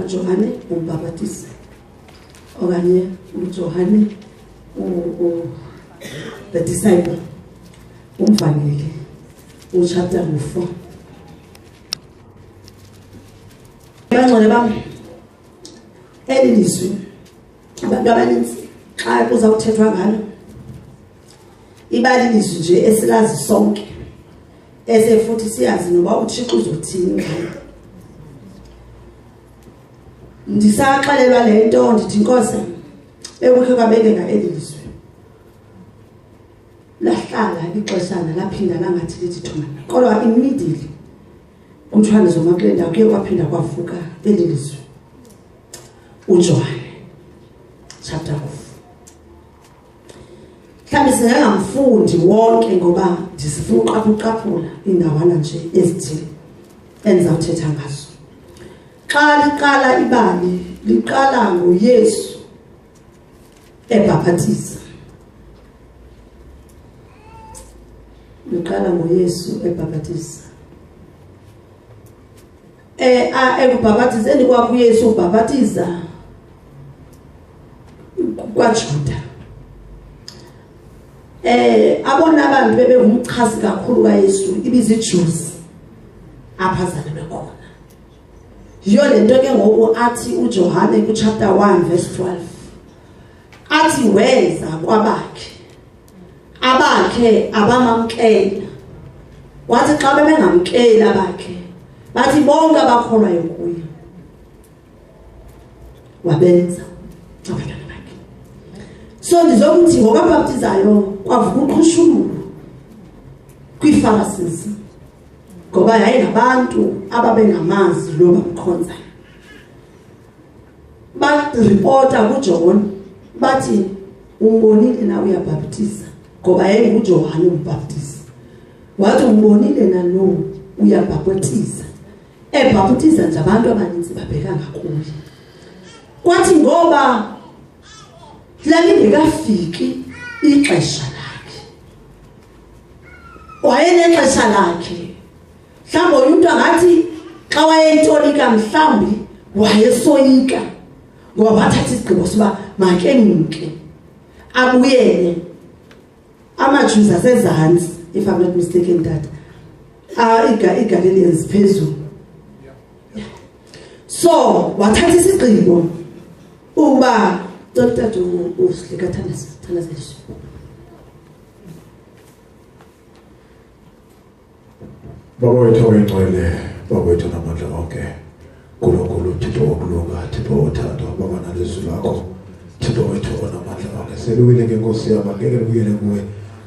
uJohane umbhaphatisi okanye uJohane the disciple umvangeli uchapter ngu-4. Bangcwele bam, eli lizwi abantu abaninzi xa kuzawuthethwa ngalo iba lilizwi nje esilazi sonke, ese futhi siyazi noba uThixo uzothini ngayo. Ndisaxelelwa le nto ndithi Nkosi, bekukhe kwabekeka eli lizwi, lahlala ixeshana, laphinda langathi lithi thumana, kodwa immediately kuthiwa ndizoma kule ndawo kuye kwaphinda kwavuka eli lizwi. uJohane chapter 4. Mhlawumbi singangamfundi wonke ngoba ndisifuna uqaphuqaphula iindawana nje ezithile endizawuthetha ngazo. Xa liqala ibali, liqala ngoYesu ebhaphathiza. Liqala ngoYesu ebhaphathiza. Ekubhaphathizeni kwakhe uYesu ubhaphathiza kwaJuda. Abona abantu bebengumchasi kakhulu kaYesu ibiziJews apha zalelwe khona. Yiyo le nto ke ngoku athi uJohane kuchapter 1 verse 12 athi weza kwabakhe, abakhe abamamkela. Wathi xa bebengamkeli abakhe, bathi bonke abakholwayo kuye wabenza abantwana bakhe. So ndizokuthi ngokabhaptizayo kwavuka uqhushululu kwiiPharisees, ngoba yayingabantu ababengamazi lo bamkhonzayo. Baripota kuJohn bathi umbonile na uyabhaptiza, ngoba yayinguJohane umbhaptizi. Wathi umbonile na lo uyabhaptiza, ebhaptiza nje abantu abaninzi babheka ngakuye. Kwathi ngoba lalingekafiki ixesha lakhe, wayenexesha lakhe. Mhlawumbi umntu angathi xa wayeyitolika mhlawumbi wayesoyika, ngoba wathatha isigqibo soba makemke abuyele. AmaJews asezantsi, if I'm not mistaken tata, iGalileans phezulu. So wathatha isigqibo ukuba tata usilika thandaza thandaza. Baba wethu oyingcwele, Baba wethu namandla onke, Nkulunkulu Thixo wokulunga, Thixo wothando, Baba nalizwi lakho, Thixo wethu onamandla onke. Seliwile ke Nkosi yami, angeke libuyele kuwe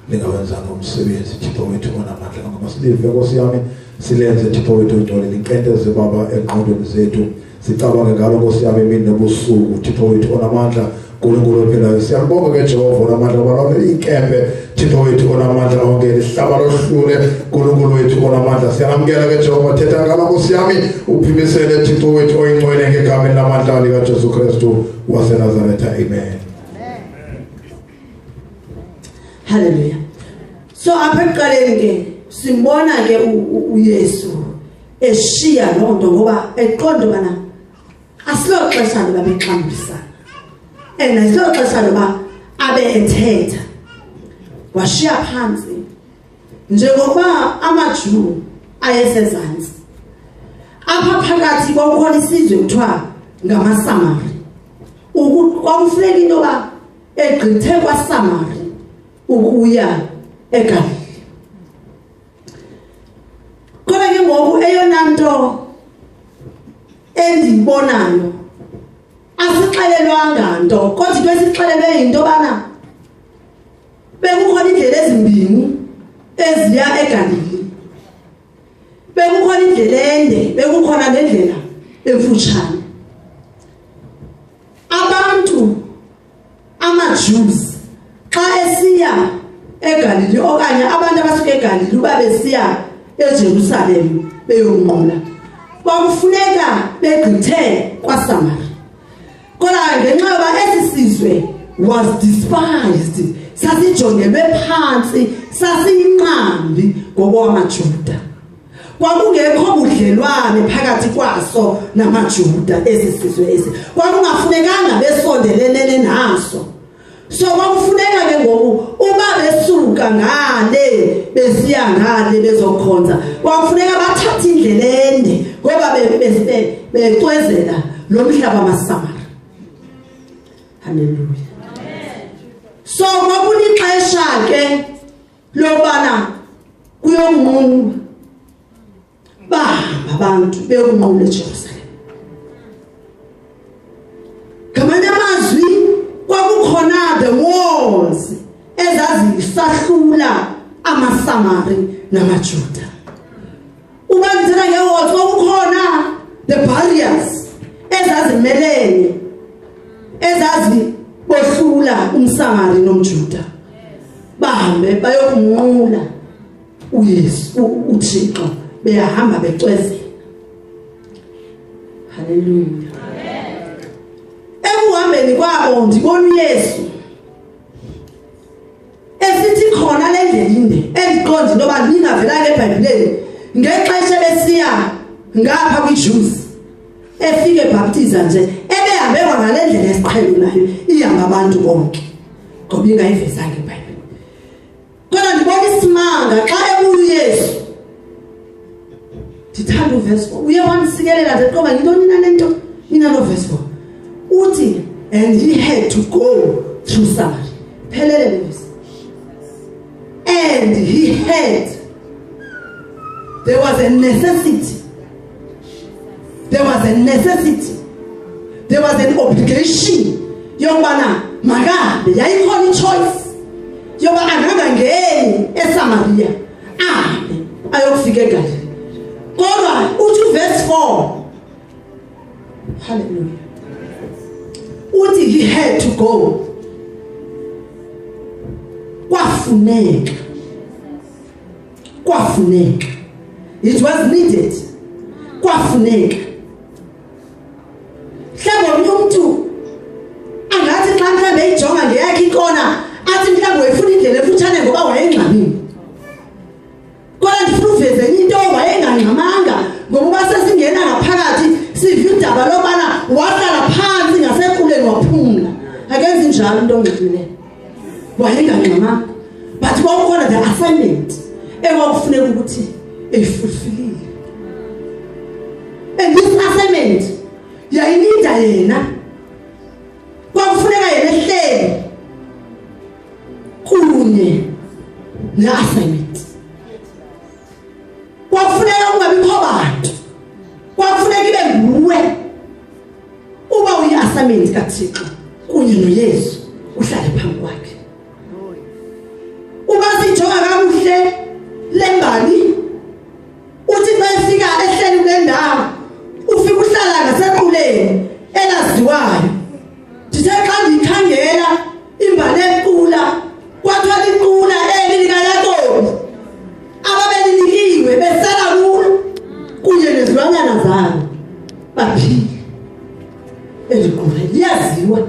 lingawenzanga umsebenzi. Thixo wethu onamandla onke, masilive Nkosi yami, silenze Thixo wethu oyingcwele, linkenteze Baba engqondweni zethu, sicabange ngalo Nkosi yami imini nobusuku. Thixo wethu onamandla, Nkulunkulu ophilayo, siyabonga ke Jehova onamandla, ngoba lonke inkembe Thixo wethu onamandla onke lihlaba lohlule. Nkulunkulu wethu onamandla, siyalamkela ke Jehova, thetha ngalo Nkosi yami, uphimisele Thixo wethu oyingcwele ngegama elinamandla likaJesu Kristu waseNazaretha, amen. Hallelujah. So apha ekuqaleni ke simbona ke uYesu eshiya loo nto, ngoba eqonda ubana asilo xesha loba bexambisana, and asilo xesha loba abe ethetha. Washiya phantsi njengokuba amaJew ayesezantsi. Apha phakathi kwakukhona isizwe kuthiwa ngamaSamari. Kwakufuneka into yoba egqithe kwaSamari ukuya eGalili. Kodwa ke ngoku eyona nto endiyibonayo, asixelelwanga nto, kodwa into esixelelwe yinto yobana bekukhona iindlela ezimbini eziya eGalili. Bekukhona indlela ende, bekukhona nendlela emfutshane. Abantu amaJews xa esiya eGalili, okanye abantu abasuka eGalili uba besiya eJerusalem beyonqula, kwakufuneka begqithe kwaSamari. Kodwa ngenxa yoba esi sizwe was despised, sasijongelwe phantsi, sasiyinqambi ngokwamaJuda. Kwakungekho budlelwane phakathi kwaso namaJuda esisizwe esi. Kwakungafunekanga besondelelene naso. So kwakufuneka ke ngoku uma besuka ngale besiya ngale bezokhonza, kwakufuneka bathathe indlela ende ngoba becwezela lo mhlaba wamaSamari. Hallelujah. So kwakulixesha ke lobana kuyonqulwa, bahamba abantu beyokunqula eJerusalem. Ngamanye amazwi kwakukhona the walls ezazisahlula amaSamari namaJuda. Uba ngithetha nge-walls, kwakukhona the barriers ezazimelene ezazibohlula umSamari nomJuda. Bahambe bayokunqula uYesu uThixo, beyahamba becwezela. Hallelujah. Ekuhambeni kwabo ndibona uYesu esithi khona le ndlela inde endiqonda into yoba ndingavelanga eBhayibhileni ngexesha besiya ngapha kwiJews efike ebhaptiza nje ebehambe kwangale ndlela esiqhelulayo ihamba abantu bonke ngoba ingayivezanga iBhayibhile. Kodwa ndibona isimanga xa ebuya uYesu. Ndithanda uverse 4. Uye wandisikelela nje qoba yintoni na le nto inalo verse 4. Uthi and he had to go through Samaria. Phelele le verse. And he had, there was a necessity. There was a necessity. There was an obligation yokubana makahambe. Yayikhona i-choice yoba angangangeni eSamaria ahambe ayokufika eGalile. Kodwa uthi verse 4, hallelujah, uthi he had to go. Kwafuneka, kwafuneka, it was needed, kwafuneka. Mhlawumbe umuntu angathi xa mhlawumbe eyijonga ngeyakhe ikona athi mhlawumbe wayefuna indlela efutshane ngoba wayengxamile. Kodwa ndifuna uveze enye into, wayengangxamanga ngokuba sesingena ngaphakathi siva udaba lobana wahlala phantsi ngasequleni waphumla. Akenzi njalo into ongxamileyo, wayengangxamanga, but kwakukhona the assignment ekwakufuneka ukuthi eyifulfilile, and this assignment yayininda yena. Kwakufuneka yena ehleli kunye ne-assignment. Kwakufuneka kungabikho bantu, kwakufuneka ibe nguwe uba uyi-assignment kaThixo kunye noYesu uhlale phambi kwakhe. Uba sijonga kakuhle le mbali, uthi xa efika ehleli kule ndawo ufika uhlala ngasequleni elaziwayo. Ndithe xa ndiyikhangela imbali equla, kwathiwa liqula eli likaYakobi ababelinikiwe besela kulo kunye nezilwanyana zabo baphile. Eli qula liyaziwa.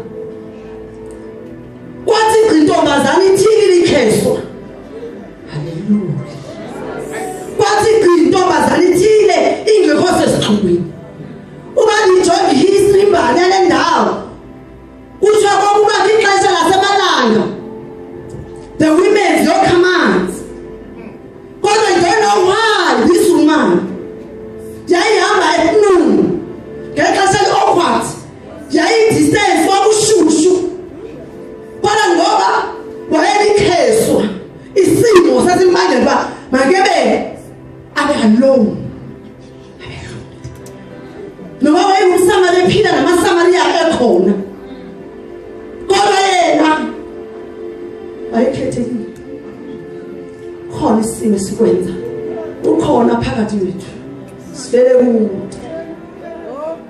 Kwathi gqi intombazana ithile likheswa. Haleluya. Kwathi gqi intombazana ithile ingekho sesixukwini. Uba ndijonga ihistory imbali yale ndawo, kutsho kokuba kwixesha lasemalanga the women ziyokha amanzi. Kodwa I don't know why this woman yayihamba ekununu ngexesha eli-awkward, yayi-distance, kwakushushu, kodwa ngoba wayelikheswa isimo sasimbangela uba makebe abe alone. Noma wayengumSamari ephila namaSamariya ekhona, kodwa yena wayekhethekile. Khona isimo esikwenza ukhona phakathi kwethu, sifele kude,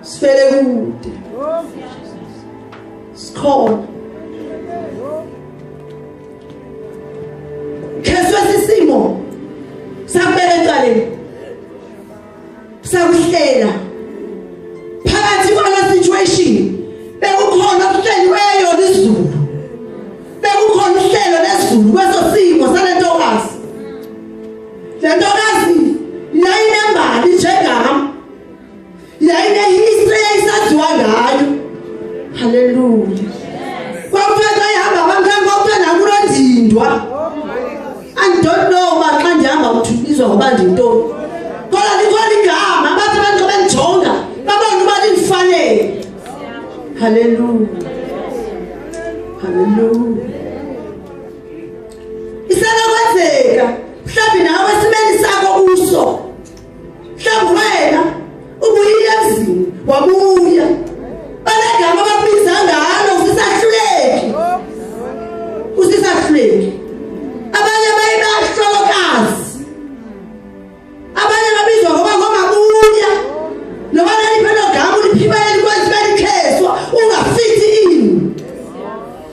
sifele kude, sikhona. Kheswe sisimo sakubeka ecaleni, sakuhlela phakathi kwala situation. Bekukhona okuhleliweyo lizulu, bekukhona uhlelo lezulu kweso simo sale ntokazi. Le ntokazi yayinembali. Haleluya, haleluya. Isenokwenzeka mhlawumbi nawe esimeni sakho kuso, mhlawumbi wena ubuyile emzini wabuya, banegama abakubiza ngalo, usisahluleki, usisahluleki. Abanye baye bahlolokazi, abanye babizwa ngoba ngomabuya, noba naliphi elo gama uliphibayo likwazi belikheswa, ungafithi ini.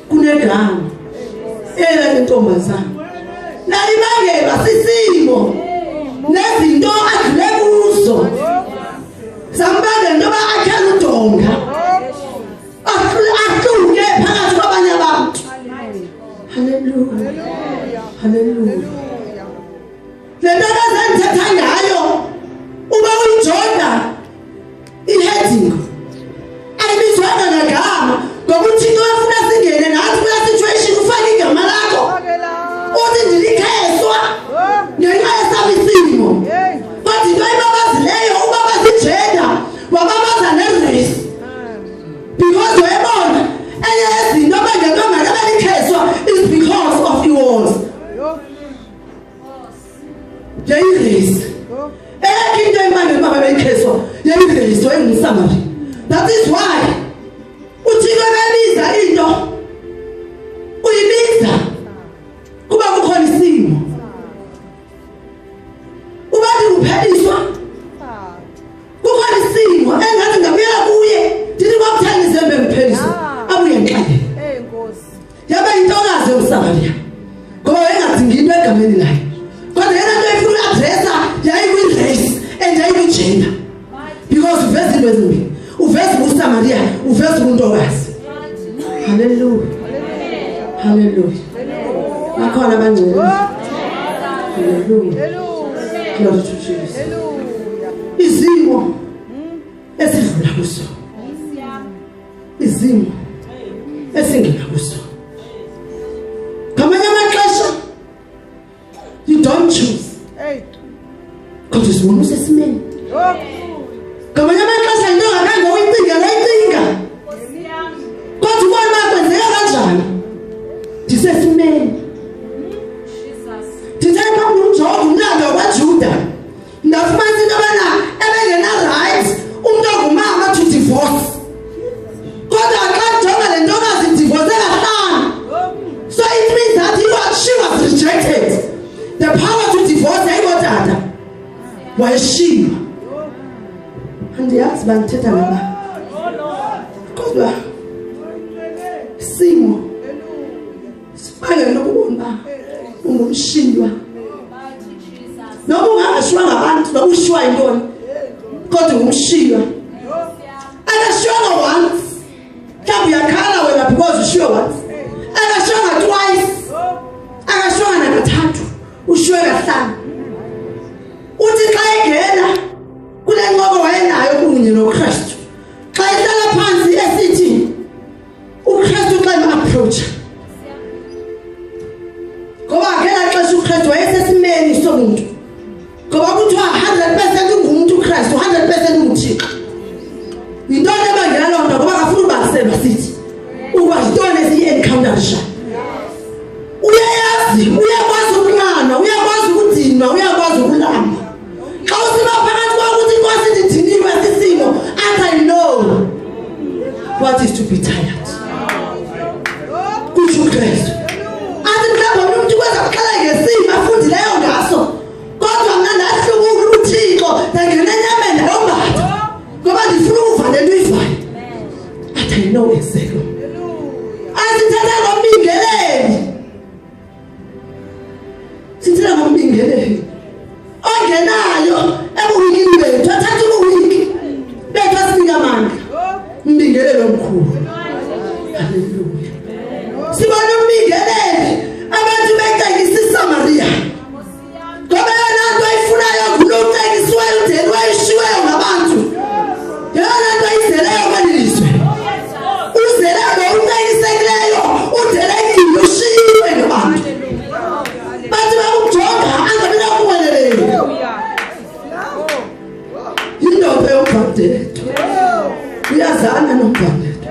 Kunegama ela lentombazana lalibangelwa sisimo nezinto adlule kuzo, zambangela into yoba akhele udonga, ahluke phakathi kwabanye abantu. Haleluya, haleluya. Le nto kazendithetha ngayo uba uyijonga i-heading ayibizwanga ngagama, ngoba uThixo uyafuna singene nathi kula situation, ufake igama lakho uthi ndilikheswa ngenxa yesam isimo. Kodwa into ayibabazileyo ubabaza i-gender, wababaza ne-race, because wayebona enye yezinto abangento ngake belikheswa is because of i-walls yayi-race. Eyakho into ebangela uba babeyikheswa yayi-race, wayengumSamariya. That is why uThixo ebebiza into, uyibiza kuba kukhona isimo. Uba ndikupheliswa kukhona isimo engathi ngabuyela kuye, ndithi kwakuthani izembe ngipheliswa, abuye ngixelele. Yaba yintokazi yomSamariya ngoba wayengadingi into egameni layo, kodwa yena nto efuna uyi-addressa yayikwi-race and yayikwi-gender, because uveza into ezimbini, uveza ubuSamariya, uveza ubuntokazi. Haleluya, haleluya. Bakhona abangcwele. Haleluya, glory to Jesus. Izimo esidlula kuso, izimo esingena kuso, ngamanye amaxesha you don't choose, kodwa uzibona usesimeni. Ngamanye amaxesha into ongakhange uyicinge noyicinga, kodwa ubona uba kwenzeka kanjani, ndisesimeni. Ndithe phambi umjonga umlando wakwaJuda, ndafumanisa into yobana ebengena-right umntu ongumama to divorce, kodwa xa ndijonga le ntokazi idivorce kahlanu, so it means that she was rejected. The power to divorce yayingotata, wayeshiywa. Andiyazi uba ndithetha ngaba, kodwa isimo sibangela nokubona uba ungumshiywa, noba ungangashiywa ngabantu, noba ushiywa yintoni, kodwa ungumshiywa. Akashiywanga once, mhlawumbi uyakhala wena because ushiywe once. Akashiywanga twice, akashiywanga nakathathu, ushiywe kahlanu. Uthi xa engena kule ncoko wayenayo kunye noKristu, xa ehlala phansi esithi uKristu xa em-approacha, ngoba ngelaa xesha uKristu wayesesimeni sobuntu, ngoba kuthiwa 100% ungumntu uKristu, 100% unguThixo. Yintoni ebangela loo nto? Ngoba akafuna ubaliselwa sithi ukuba yintoni esiyi-encounterisha. Uyayazi, uyakwazi ukunxanwa, uyakwazi ukudinwa, uyakwazi ukulamba. Xa usiba phakathi kwakuthi inkosi ndidiniwe sisimo, athi I know what is to be tired, kutsho uKristu. Athi mhlawumbi omnye umntu kweza kuxela ngesimo afundileyo ngaso, kodwa mna ndahlubula uThixo, ndangena enyameni, ndayombatha ngoba ndifuna ukuva le nto uyivayo. Athi I know exactly. Asithetha ngombingeleli, sithetha ngombingeleli ongenayo ebuwikini bethu, athatha ubuwiki bethu asinika amandla, umbingeleli omkhulu. Haleluya. Sibona umbingeleli abantu becekisa iSamariya, ngoba yona nto ayifunayo ngulo ucekisiweyo, udeliweyo, ushiweyo ngabantu. Yeyona nto ayizeleyo kweli lizwe, uzele lo ucekisekileyo, udelekile, ushiyiwe ngabantu. Bathi bakumjonga angabi nakuweleleli. Yindoda yombambethu, uyazana nombambethu.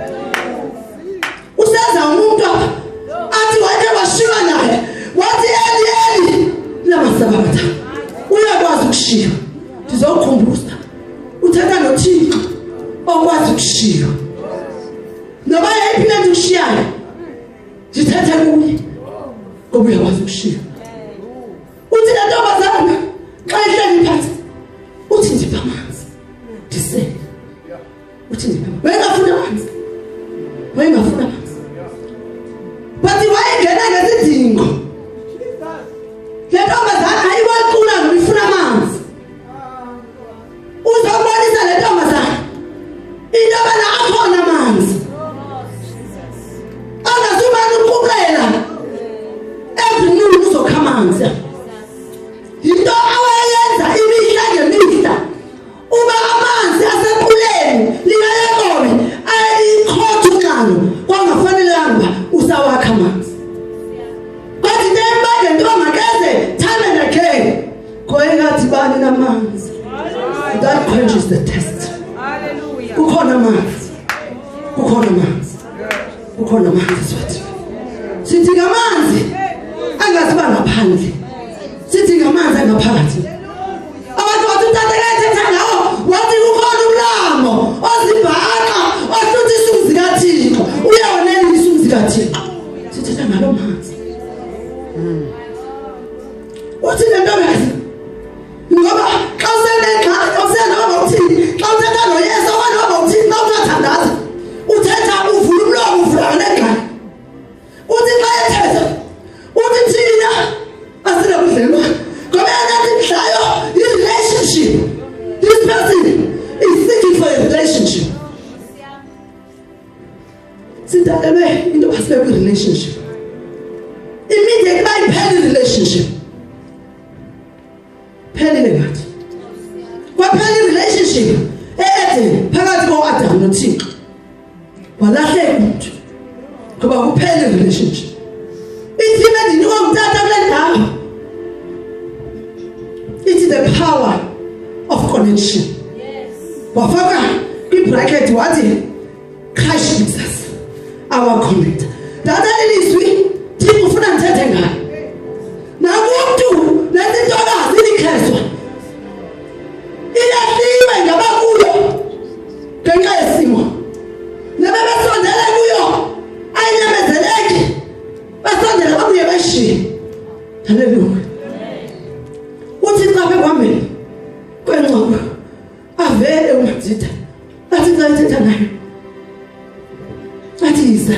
Noba yayiphi le nto ukushiyayo, ndithethe kuye ngoba uyakwazi ukushiya. Uthi le ntombazana xa ihleli phantsi, uthi ndipha amanzi ndisele. Uthi ndipha, wayengafuna amanzi, wayengafuna amanzi, but wayengena ngesidingo. Le ntombazana ayiwaqula ngoba ifuna amanzi. Uzobonisa le ntombazana into yobana akhona amanzi angazubani ukuqela every noon uzokha amanzi. Yinto awayenza imihla ngemihla. Uma amanzi asequleni likaYakobe ayikhotha unxano, kwangafanelanga uba usawakha amanzi. Kodwa into ebangela into yoba makeze time and again, koyengadibani namanzi. That quenches the thirst. Kukhona amanzi, kukhona amanzi, kukhona amanzi. Siwathi sithi ngamanzi angaziba ngaphandle, sithi ngamanzi angaphakathi. Abantu bathi utata kayethetha ngawo, wathi kukhona umlambo ozibhaqa ohluthisa umzi kaThixo, uyawonelisa umzi kaThixo. Sithetha ngalo manzi. Uthi le ntokazi, ngoba xa usenengxaki, usenoba uthini, xa uthetha noYesu, okanye noba uthini, xa uthathandaza uthetha uvula umlomo, uvula nengxaki. Uthi xa ethetha uthi thina asinabudlelwane, ngoba yena nto imdlayo yi-relationship. This person is seeking for a relationship. Sidalelwe into yoba sibe kwi-relationship. Immediately bayiphela i-relationship, phelile ngathi. Kwaphela i-relationship e-Eden phakathi ko-Adam noThixo, walahleka umntu ngoba kuphela i-relationship. I-theme endinikwa ngutata kule ndawo ithi the power of connection. Wafaka kwi-bracket wathi Christ Jesus our connector. Tata, lilizwi Thixo ufuna ndithethe ngalo nakumntu. Lesi ntokazi ilikheswa ilahliwe ngabakuyo ngenxa yesimo, nabebesondele kuyo ayinyamezeleki, basondele babuye bashiye. Haleluya. Uthi xa ekuhambeni kwencoko avele uMajita, athi xa ethetha nayo athi yiza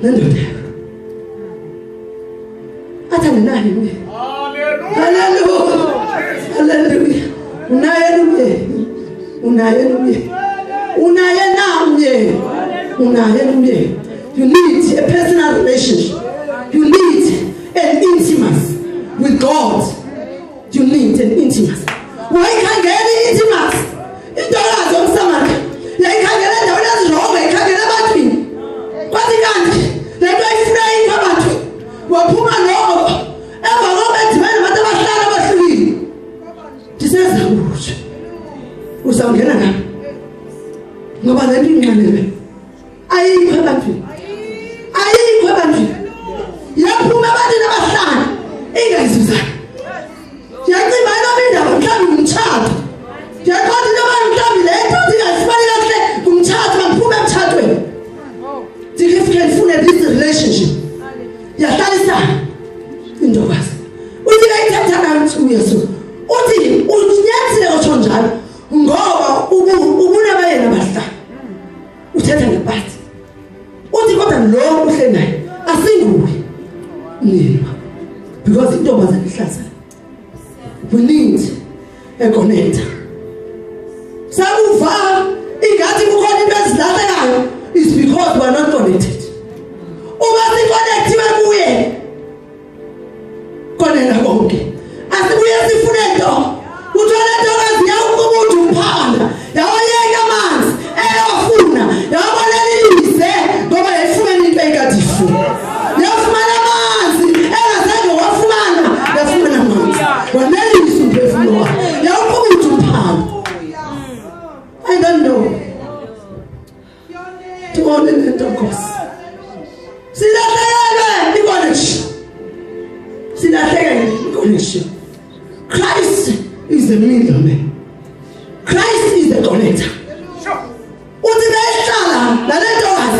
nendoda yakho, athi anginayo umyeni. Haleluya, haleluya. Unaye umyeni? Unaye umyeni? Unaye na umyeni? Unaye umyeni? You need a personal relationship. You need an intimacy with God. You need an intimacy. Wayikhangela i-intimacy intokazi yomSamariya, yayikhangela endaweni ezi-wrong, yayikhangela ebantwini, kwathi kanti le nto ayifuna ikho ebantwini. Waphuma noko emva koba edibene nabantu abahlanu abahlukile. Ndiseza kutsho uzawungena nam ngoba le nto inxanelwe ayikho ebantwini, ayikho ebantwini. Yaphuma ebantwini abahlanu ingayizuzanga. Ndiyacimba inoba indaba mhlawumbi ngumtshato. Ndiyaqonda into yoba mhlawumbi le nto ndingayifumani kakuhle ngumtshato, mandiphume emtshatweni, ndikhe ndifune this relationship. Yahlalisana intokazi. Uthi kayithetha nayo uYesu, uthi unyanisile otsho njalo ngoba ubunabayena abahlanu. Uthetha ngepathi, uthi kodwa lo uhle naye asinguye umyeni wakho because intombazana ihlazana. We need a connector. Sakuva ingathi kukhona into ezilahlekayo is because we are not connected. Uma si-connectiwe kuye, konela konke, asibuye sifune nto. Kuthiwa le ntokazi yawuqubuda umphanda, yawayeka amanzi eyawafuna, yawabonela ilize ngoba yayifumene into eyikade ifuna. Yafumana amanzi engazange wafumana, yafumana amanzi wanelisa umphefumulo wakhe, yawuqubuda umphanda. I don't know ntoni le nto, Nkosi. Silahlekelwe i-connection, silahlekelwe i-connection. Christ is the middleman. Christ is the connector. Uthi behlala nale ntokazi.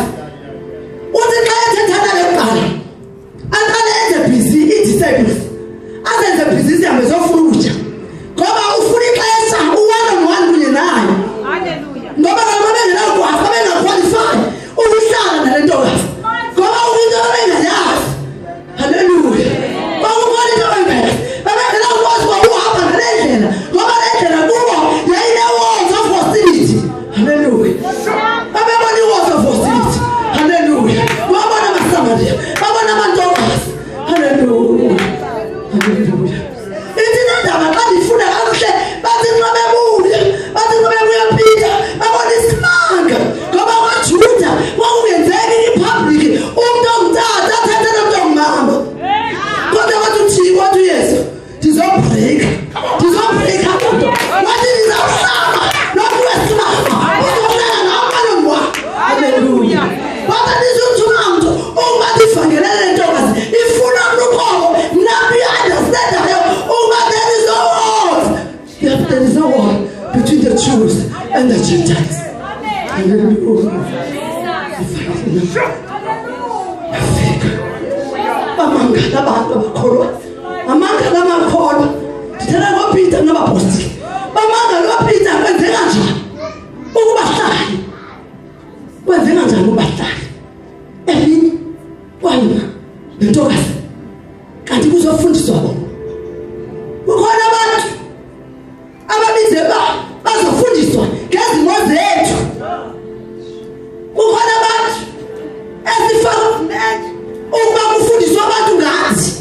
Afika bamangala abantu abakholwa, amangala amakholwa. Ndithetha ngoPeter nabapostile, bamangala uPeter. Kwenzeka njani ukubahlali? Kwenzeka njani ukubahlali emini kwayona nentokazi kanti kuzofundiswa bona? Kukhona abantu ababize bazofundiswa ngezimo zethu. Kukhona abantu esifaka ukuba kufundiswa abantu ngathi.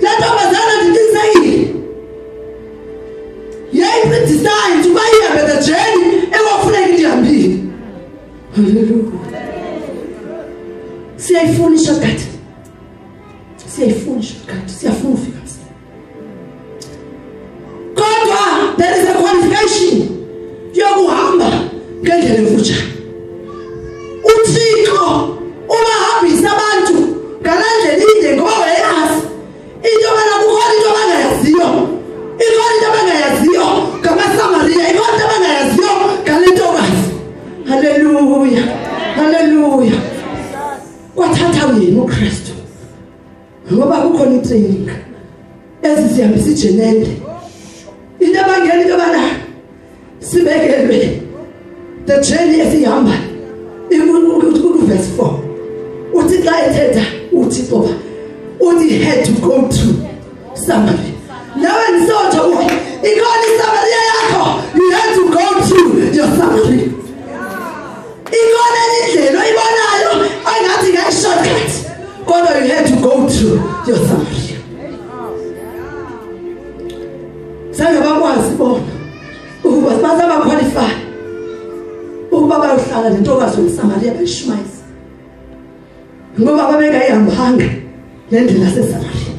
Le ntombazana ndiqinisekile yayi-predestined uba ihambe the journey ekwakufuneka indihambile. Haleluya. Siyayifuna i-shortcut, siyayifuna i-shortcut, siyafuna ufika msinya. Kodwa there is a qualification yokuhamba ngendlela emfutshane. UThixo ubahambisa abantu ngalaa ndlela inde ngoba wayeyazi into yobana kukhona into abangayaziyo. Ikhona into abangayaziyo ngamaSamariya, ikhona into abangayaziyo ngale ntokazi. Haleluya, haleluya. Kwathatha yena uKristu ngoba kukhona i-training ezisihambisa ijenende. Into ebangela into yobana sibekelwe the journey esihamba ikuverse 4, uthi xa ethetha uThixo uthi had to go to Samaria. Nawe ndisotsho kuwe, ikhona iSamaria yakho, you had to go to your Samaria. Ikhona enye indlela oyibonayo engathi ngayi-shortcut, kodwa you had to go to your Samaria. Zange bakwazi bona ukuba basabaqualify ukuba bayohlala nentokazi yomSamaria bayishumayise, ngoba babengayihambanga le ndlela seSamaria.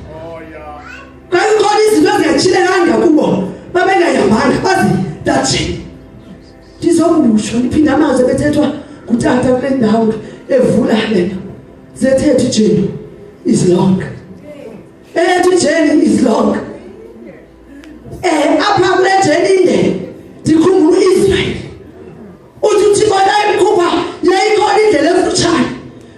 Kwakukhona izinto ezingatshilekanga kubo, babengayihambanga bazi that journey. Ndizokusho ndiphinde amazwi ebethethwa ngutata kule ndawo evula le nto. Zethethu ijourney is long. Eyethu ijourney is long. Apha kule journey inde ndikhumbula uIsrael. Uthi uThixo yayimkhupha, yayikhona indlela emfutshane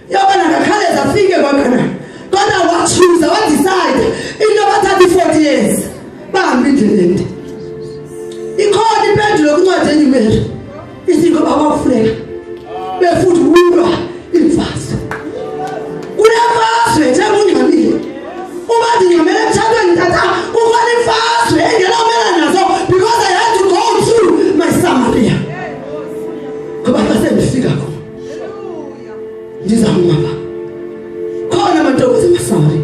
yobana ngakhawuleza afike kwaKanani, kodwa wachuza wadecide into bathatha i-40 years bahambe indlela ende. Ikhona impendulo kwincwadi yeNumeri, ithi ngoba kwakufuneka befuthi ulwa imfazwe. Kunemfazwe njengongxamile, uba ndingxamele emtshatweni tata, kukhona imfazwe engenawumelana nazo because I had to go through my Samaria. Ngoba xa sendifika khona ndizawunqaba khona amantokazi amaSamaria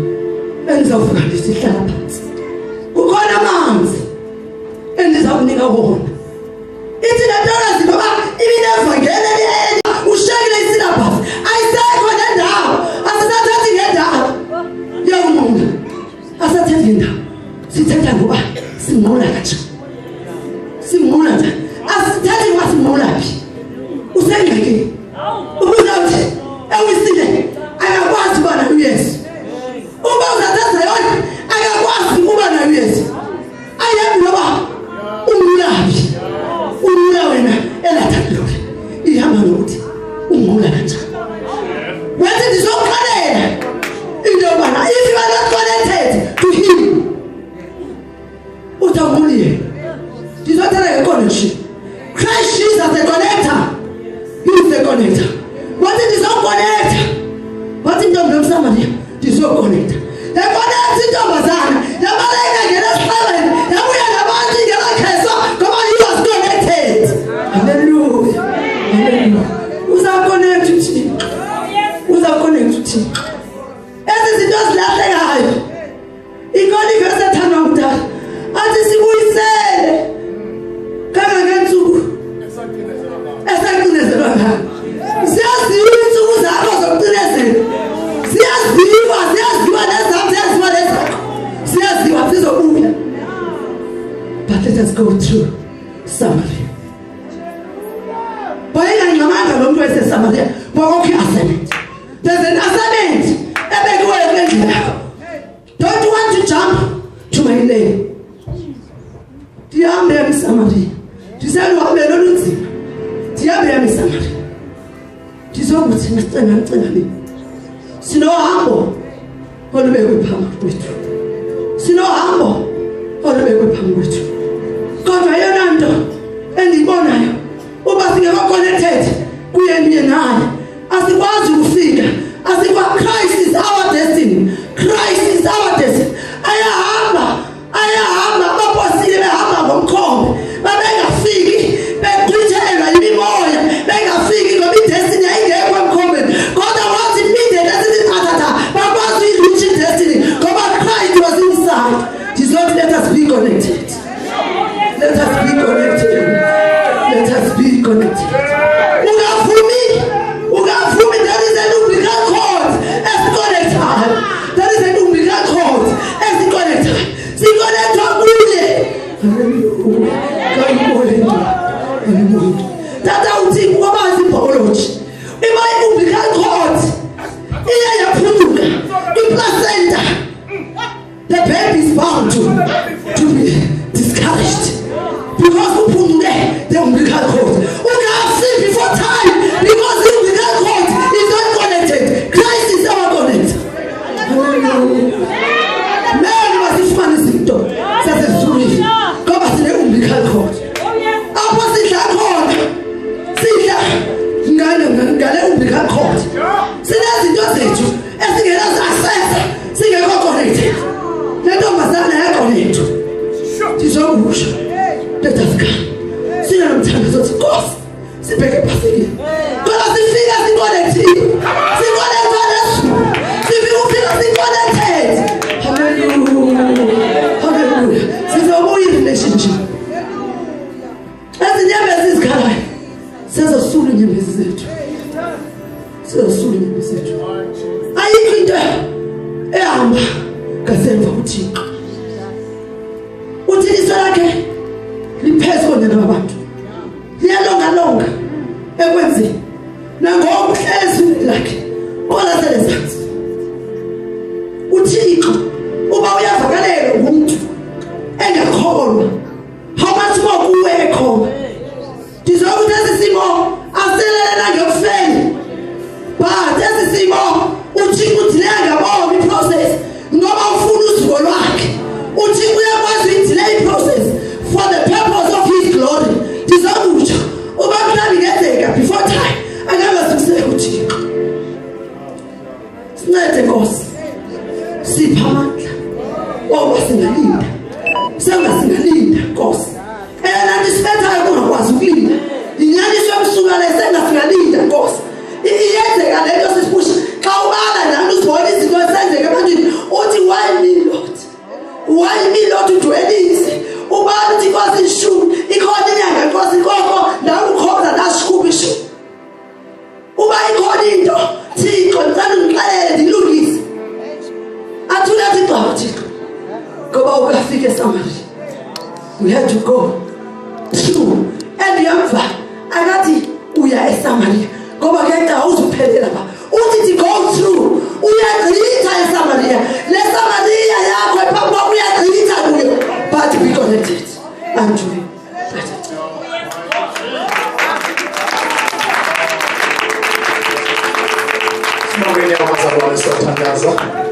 endizawufika ndithi hlala phantsi, kukhona amanzi endizawunika wona. Ithi le ntokazi ngoba ibinevangeli ushekile isyllabus, ayisekho nendawo, asisathathi ngendawo yokunqula, asathathi ngendawo, sithetha ngoba simnqula kanje, simnqula njani, asithethi ngoba simnqula phi. Usengxakini ubuzawuthi ewisile akakwazi uba nayo uYesu, uba uzatha Zayoni akakwazi uba nayo uYesu. Ayihambi noba umnqulaphi, unqula wena elathakuloli, ihamba nokuthi unqula kanjani. Wathi ndizokuxelela into yobana if you are not connected to him uthi awunquli yena. Ndizothetha nge-connection. Christ Jesus the connector, he is the connector. Wathi ndizoconnecta, wathi intombi yomSamariya ndizoconnecta. Yaconnecta intombazana, yabaleka ngena esixekweni, yabuya nabantu ingelakheswa ngoba he was connected. Haleluya, haleluya. Uzawuconnecta uThixo, uzawuconnecta uThixo. Ezi zinto zilahlekayo, ikhona ivesi ethandwa ngudala athi sibuyisele kangangentsuku esacinezelwa ngayo. Ziyaziwa iintsuku zakho zokucinezela, ziyaziwa, ziyaziwa nezam, ziyaziwa nezakho, ziyaziwa, zizobuya. But let us go through Samaria. Wayengangxamanga lo mntu wayeseSamaria ngokokho i-assignment. There's an assignment ebekiweyo kule ndlela yakho. Don't want to jump to my lane. Ndihambe yam iSamaria, ndiseluhambeni olunzima, ndihambe yam iSamaria. Ndizokuthi ngicenga nini. Sinohambo olubekwe phambi kwethu. Sinohambo olubekwe phambi kwethu. Kodwa eyona nto endiyibonayo uba singekho connected kuye mnye naye asikwazi ukufika. Christ is our destiny. Christ is our destiny. Ayahamba abapostile behamba ngomkhombe, babengafiki begqithelwa imimoya, bengafiki ngoba idestiny ayingekho emkhombeni. Kodwa wathi immediately asithi thatha bakwazi uyireach idestiny ngoba Christ was inside. Ndizothi let us be connected. Let us be connected. Let us be connected. Ungavumi, there is an umbilical cord as connected. There is an umbilical cord as connected. Sikonectwa kuye. Tata uthi ngoba biology. Ima umbilical cord iye yaphunyuka iplacenta. The baby is bound to be discouraged because uphunyuke the umbilical cord. Ungafi before time because the umbilical cord is not connected. Christ is our connector. Mary wasifumana izinto zasezulwini ngoba sine umbilical cord. Apho sidla khona sidla ngale umbilical cord. Sinezinto zethu esingenazo access, singekho connected. Le ntombazana yakonethu. Ndizokusho let us come. Sinomthandazo othi Nkosi sibheke phasini. Kodwa sifika siconnected. Siconnected nezulu. Sifika ufika siconnected. Hallelujah. Hallelujah. Sizobuya relationship. Ezinyembezi ezikhalayo sizosula inyembezi zethu. Sizosula inyembezi zethu. Ayikho into ehamba ngasemva kuThixo. Uthi iso lakhe liphezu konyana babantu. Liyalongalonga ekwenzeni. Nangoku hlezi lakhe qolasele ezantsi. uThixo uba uyavakalelwa ngumuntu engakholwa. How much more kuwe ekhona? Ndizokuthi esi simo asilelela ngekufeni. But esi simo uThixo udelaya ngabomi iprocess ngoba ufuna uzuko lwakhe. uThixo uyakwazi uyidelay iprocess for the purpose of his glory. Ndizokutsho uba mhlawumbi ingenzeka before time akangasukuseka uThixo. Sincede Nkosi. Sipha amandla oba singalinda. Sengasingalinda Nkosi. Eyona nto isibethayo kungakwazi ukulinda. Inyaniso yomsuka le sengasingalinda Nkosi. Iyenzeka le nto sisipusha. Xa ubala nami uzibona izinto esenzeka ebantwini uthi why me Lord? Why me Lord udwelise? Ubala uthi Nkosi ishumi ikhona inyanga Nkosi koko nawe ukhona nasikhupha ishumi. Uba ikhona into Thixo ndicela ungixelele ndilungise. Athule athi gcwaba Thixo ngoba ukafika eSamaria. We had to go through. And yamva akathi uya eSamaria ngoba kuyaca uzuphelela ba. Uthi go through uyagqitha eSamaria. Le Samaria yakho ephambi kwakho uyagqitha kuyo but be connected unto him. Sibongeni abazalwane siyathandaza.